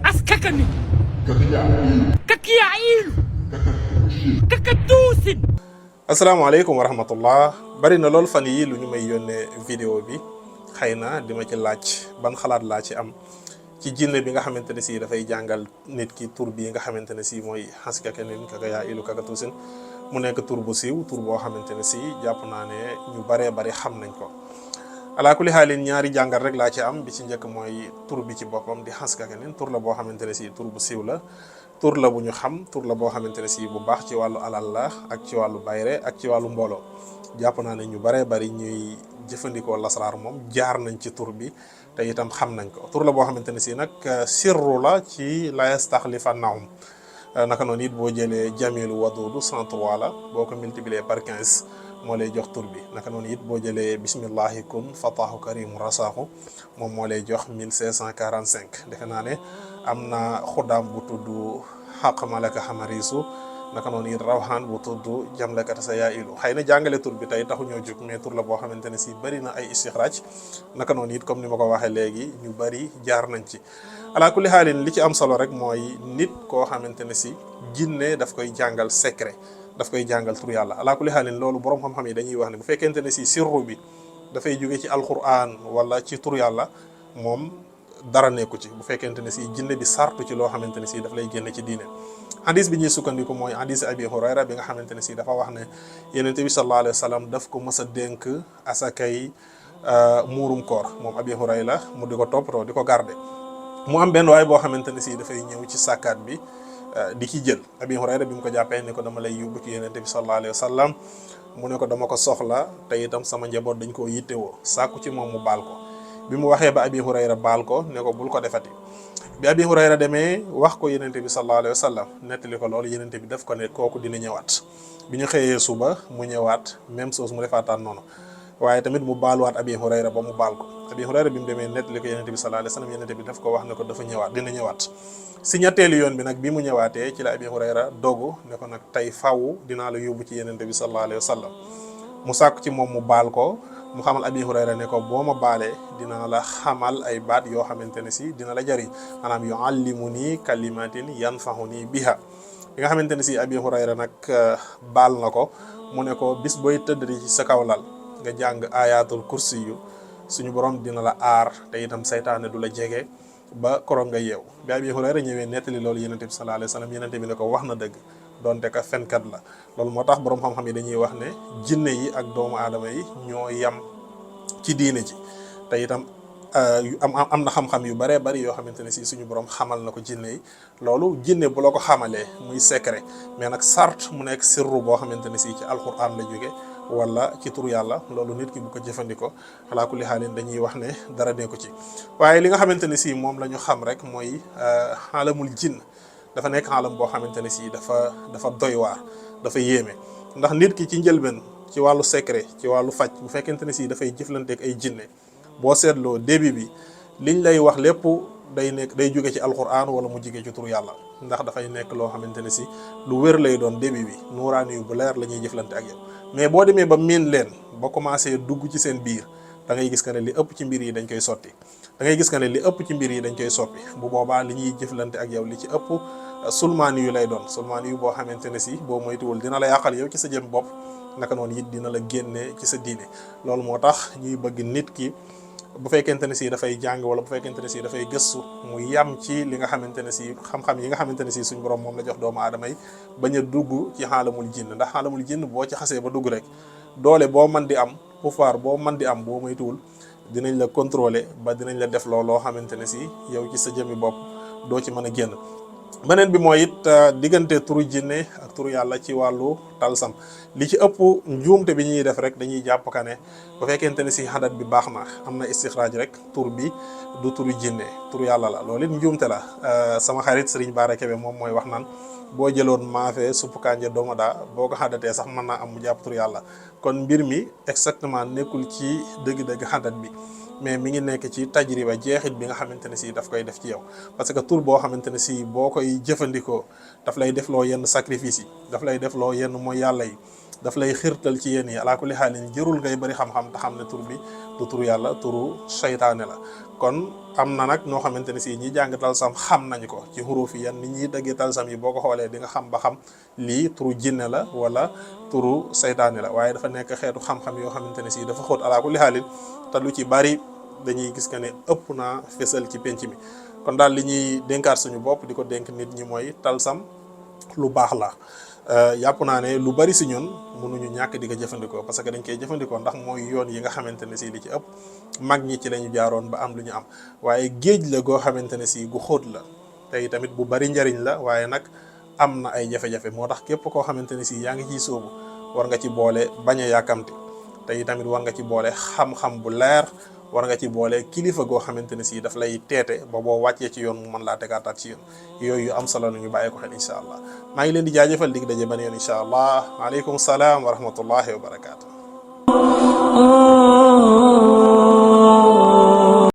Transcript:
askakani kakiyaailu kakatuusin. asalaamaaleykum wa rahmatullah. bari na lool fan yi lu ñu may yónnee vidéo bi xëy na di ma ci laaj ban xalaat laa ci am ci jinne bi nga xamante ne si dafay jàngal nit ki tur bi nga xamante ne si mooy xaskakanin kakayaa'ilu kakatuusin mu nekk tur bu siiw tur boo xamante ne si jàpp naa ne ñu baree bari xam nañ ko. alaa kulli xaalin ñaari jàngal rek laa ci am bi ci njëkk mooy tur bi ci boppam di xaskakanin tur la boo xamante ne si tur bu siiw la. tur la bu ñu xam tur la boo xamante ne si bu baax ci wàllu alal la ak ci wàllu bayre ak ci wàllu mbooloo jàpp naa ne ñu baree bari ñuy jëfandikoo lasraar moom jaar nañ ci tur bi te itam xam nañ ko. tur la boo xamante ne si nag sirru la ci la yastaxlifannahum naka noonu it boo jëlee jamilu wadudu 103 la boo ko multiplier par 15 moo lay jox tur bi. naka noonu it boo jëlee bismillahi kun fatahu karimu rasaahu moom moo lay jox 1545 defe naa ne am na xuddaam bu tudd xaq malaka xamarisu naka noonu it rawxaan bu tudd jamlakata sa yaa ilu. xëy na jàngale tur bi tey taxu ñoo jóg mais tur la boo xamante ne si bëri na ay istixraaj naka noonu it comme ni ma ko waxee léegi ñu bëri jaar nañ ci. alaa kulli xaalin li ci am solo rek mooy nit koo xamante ne si jinne daf koy jàngal secret daf koy jàngal tur yàlla. alaa kulli xaalin loolu borom xam-xam yi dañuy wax ne bu fekkente ne si sirru bi dafay jóge ci alquran wala ci tur yàlla moom dara nekku ci. bu fekkente ne si jinne bi sartu ci loo xamante ne si daf lay génne ci diine. hadis bi ñuy sukkandiku mooy hadis abi hurayra bi nga xamante ne si dafa wax ne yenente bi sallallahu alayhi wa sallam daf ko mës a dénk asakay muurum koor moom abi hurayra mu di ko toppatoo di ko garde mu am benn waay boo xamante ne si dafay ñëw ci sàkkaat bi di ci jël. abi hurayra bi mu ko jàppee ne ko dama lay yóbbu ci yenente bi sallallahu alayhi wa sallam mu ne ko dama ko soxla te itam sama njaboot dañ koo yittewoo sàkku ci moom mu baal ko. bi mu waxee ba abi hurayra baal ko ne ko bul ko defati. bi abi hurayra demee wax ko yenente bi sallallahu alayhi wa sallam nettali ko loolu yenente bi def ko ne kooku dina ñëwaat. bi ñu xëyee suba mu ñëwaat même chose mu defaataan noonu waaye tamit mu baaluwaat abi hurayra ba mu baal ko. abi hurayra bi mu demee nettali ko yenente bi sallallahu alayhi wa sallam yenente bi daf ko wax ne ko dafa ñëwaat dina ñëwaat. si ñetteelu yoon bi nag bi mu ñëwaatee ci la abi hurayra dogu ne ko nag tey faw dinaa la yóbbu ci yenente bi sallallahu alayhi wa sallam mu sàkk ci moom mu baal ko. mu xamal abi hurayra ne ko boo ma baalee dina la xamal ay baat yoo xamante ne si dina la jariñ maanaam yuallimuni kalimatin yanfahuni biha. bi nga xamante ne si abi hurayra nag baal na ko mu ne ko bis booy tëdd ci sa kaw lal nga jàng ayatul kursi yu suñu borom dina la aar te itam saytaane du la jege ba koroog nga yeew. bi abi hurayra ñëwee nettali loolu yenente bi sallallahu alayhi wa sallam yenente bi ne ko wax na dëgg donte ka fenkat la. loolu moo tax boroom xam-xam yi dañuy wax ne jinne yi ak doomu aadama yi ñoo yam ci diine ji te itam am na xam-xam yu baree bari yoo xamante ne si suñu borom xamal na ko jinne yi. loolu jinne bu la ko xamalee muy secret mais nag sart mu nekk sirru boo xamante ne si ci alquran la jóge wala ci tur yàlla loolu nit ki bu ko jëfandikoo alaa kulli xaalin dañuy wax ne dara ne ko ci. waaye li nga xamante ne si moom la ñu xam rek mooy alamul jinn dafa nekk alam boo xamante ne si dafa doy waar dafa yéeme ndax nit ki ci njëlbeen ci wàllu secret ci wàllu faj bu fekkente ne si dafay jëflanteeg ay jinne boo seetloo début bi liñ lay wax lépp day jóge ci alquran wala mu jóge ci tur yàlla ndax dafay nekk loo xamante ne si lu wér lay doon début bi nuuraani yu bu leer la ñuy jëflante ak yow. mais boo demee ba miin leen ba commencé dugg ci seen biir da ngay gis que ne li ëpp ci mbir yi dañ koy sotti da ngay gis que ne li ëpp ci mbir yi dañ koy soppi bu boobaa li ñuy jëflante ak yow li ci ëpp sulmaani yu lay doon sulmaani yu boo xamante ne si boo moytuwul dina la yàqal yow ci sa jëm bopp naka noonu it dina la génne ci sa diine. loolu moo tax ñuy bëgg nit ki bu fekkente ne si dafay jàng wala bu fekkente ne si dafay gëstu mu yam ci li nga xamante ne si xam-xam yi nga xamante ne si suñu borom moom la jox doomu aadama yi bañ a dugg ci xaalamul jinn ndax xaalamul jinn boo ci xasee ba dugg rek doole boo mën di am pouvoir boo mën di am boo moytuwul dinañ la contrôler ba dinañ la def loo xamante ne si yow ci sa jëmmi bopp doo ci mën a génn. beneen bi mooy it diggante turu jinne ak turu yàlla ci wàllu talsam li ci ëpp njuumte bi ñuy def rek dañuy jàpp ka ne bu fekkente ne si xadat bi baax na am na istixraaj rek tur bi du turu jinne turu yàlla la loolu it njuumte la. sama xarit Serigne Bara Kebe moom mooy wax naan boo jëloon maafe suppu kànja domoda boo ko xadatee sax mën naa am mu jàpp turu yàlla kon mbir mi exactement nekkul ci dëgg-dëgg xadat bi mais mi ngi nekk ci tajriba jeexit bi nga xamante ne si daf koy def ci yow. parce que tur boo xamante ne si boo koy jëfandikoo daf lay defloo yenn sacrifice yi daf lay defloo yenn mooy yàlla yi daf lay xirtal ci yéen yi alaa kulli xaalin jërul ngay bëri xam-xam te xam ne tur bi du turu yàlla turu seytaane la. kon am na nag noo xamante ne si ñi jàng talsam xam nañ ko ci xuruf yi yan ni ñuy daggee talsam yi boo ko xoolee di nga xam ba xam lii turu jinne la wala turu seytaane la. waaye dafa nekk xeetu xam-xam yoo xamante ne si dafa xóot alaa kulli xaalin te lu ci bari dañuy gis que ne ëpp naa fésal ci penc mi. kon daal li ñuy dénkaat suñu bopp di ko dénk nit ñi mooy talsam lu baax la. yàpp naa ne lu bari si ñun mënuñu ñàkk di ko jëfandikoo parce que dañ koy jëfandikoo ndax mooy yoon yi nga xamante ne si li ci ëpp mag ñi ci lañu jaaroon ba am lu ñu am. waaye géej la goo xamante ne si gu xóot la tey tamit bu bari njariñ la waaye nag am na ay jafe-jafe moo tax képp koo xamante ne si yaa ngi ciy sóobu war nga ci boole bañ a yàkkamti tey tamit war nga ci boole xam-xam bu leer. war nga ci boole kilifa goo xamante ne si daf lay teete ba boo wàccee ci yoon mu mën laa tegaataat ci yoon yooyu am solo ñu bàyyi ko xel incha allah maa ngi leen di jaajëfal dig daje ban yoon incha allah waaleykum salaam wa rahmatullahi wa barakaatu.